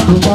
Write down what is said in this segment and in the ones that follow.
Thank you.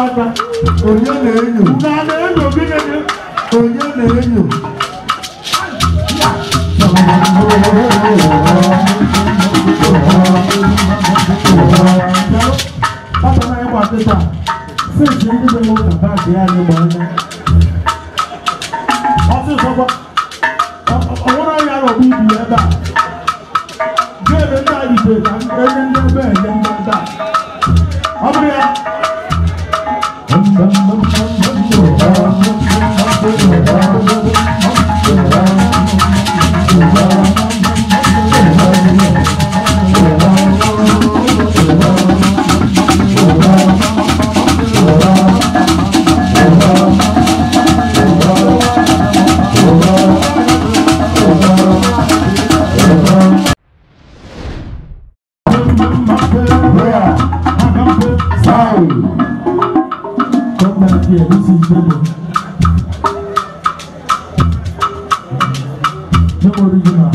aka. Onye na-enyo? Na na-enyo gịnị? Onye na-enyo? Papa na ịgba kịta. Since ndị be n'ụka baadị anyị gba anya. Ọsịsọ gwa. Ọ nwere ọrịa arọbụ ibi ebe a. Gee ndị a yitere ka enye ndị ebe enye ndị ebe a. Ọ bụrụ ya. Come back here, this is better. No original.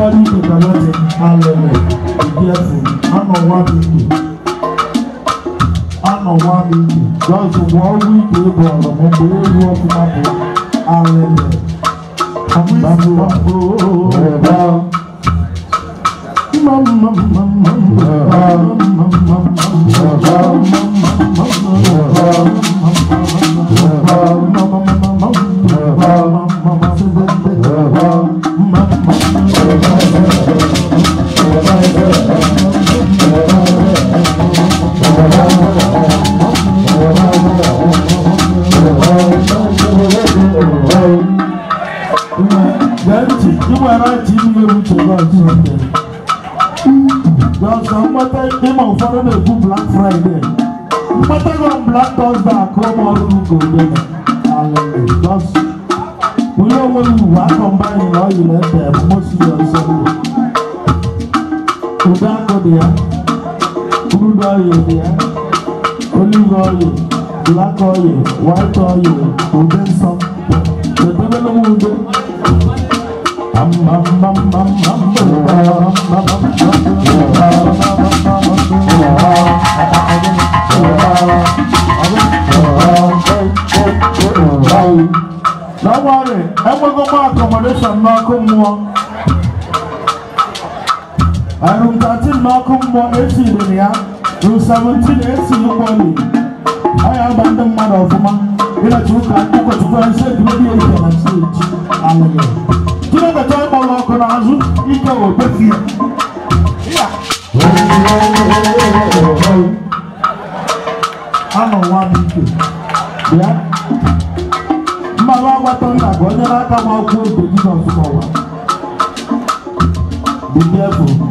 body to karate alele. Be careful. Anọ 1 week. Anọ 1 week. Just 1 week ebe ọrụ m mgbe elu ọfụma bụ alele. Black Friday. Black Thursday, come on, go there. Just we know when you work combine all you let them mostly on Sunday. Udango there, crude oil there, olive oil, black oil, white oil, udenso. The devil will Don't worry, I'm going to go accommodation Malcolm Moore. And room 13 Malcolm Moore AC in here, room 17 AC equally. I am the man of woman. You know, you can go to and say, you can stage. You know the time of Lokonazu, you go with you. Yeah. I'm a 1 week. Yeah. Be careful.